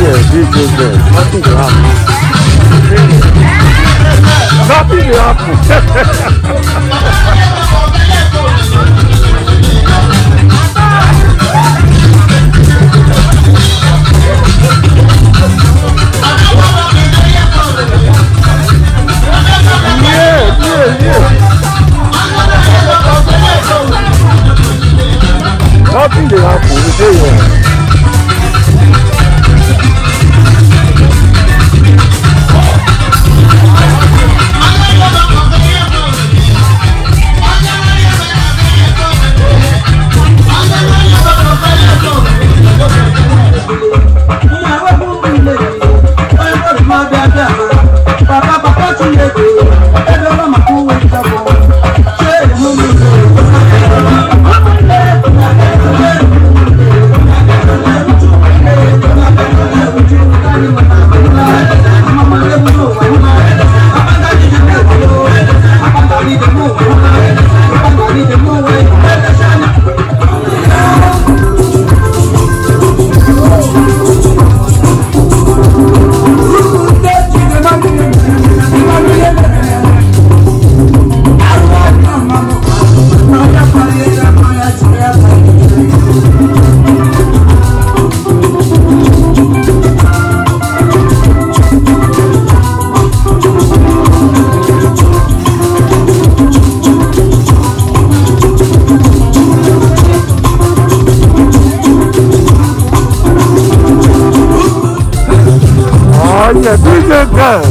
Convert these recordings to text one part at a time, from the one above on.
Yeah, DJ girl. Nothing will happen. Nothing will happen. Yeah. Nothing will happen. We say yeah. Yeah, DJ girl.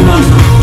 No.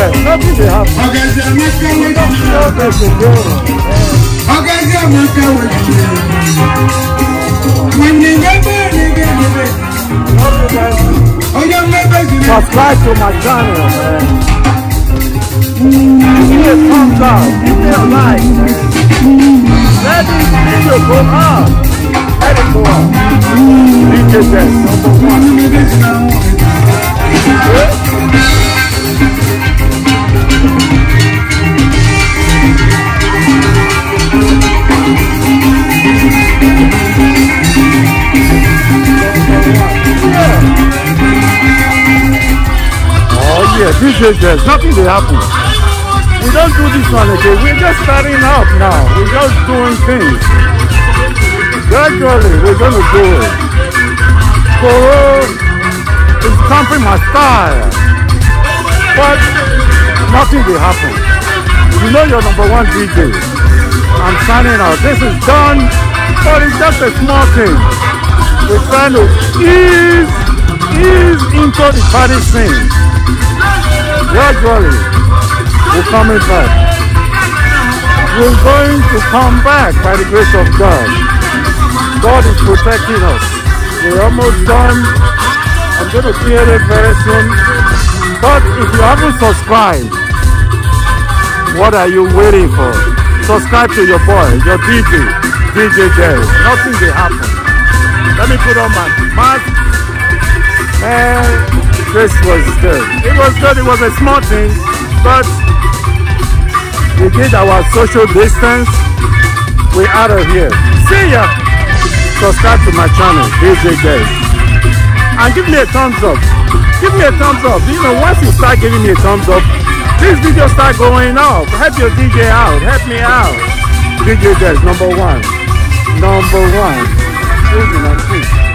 Jazz, nothing dey happen. We don't feel this again. Subscribe to my channel, man. Give me a thumbs up, give me a like, man. Let this video go up. Let it go up. DJ Jazz, number one. Yeah. Oh yeah, DJ Jazz, nothing dey happen. We don't do this one again. We're just starting up now. We're just doing things. Gradually, we're gonna do it. Koro is pumping my style, but nothing will happen. You know your number one DJ. I'm signing out. This is done, but it's just a small thing. We're trying to ease into the party scene. Gradually, we're coming back. We're going to come back by the grace of God. God is protecting us. We're almost done. I'm going to clear it very soon. But if you haven't subscribed, what are you waiting for? Subscribe to your boy, your DJ, DJ Jazz. Nothing will happen. Let me put on my mask. Man, this was good. It was good. It was a small thing, but we did our social distance. We're out of here. See ya. Subscribe to my channel, DJ Jazz, and give me a thumbs up. Give me a thumbs up. You know, once you start giving me a thumbs up, this video start going up. Help your DJ out. Help me out. DJ Jazz, number one. Number one. Easy, man.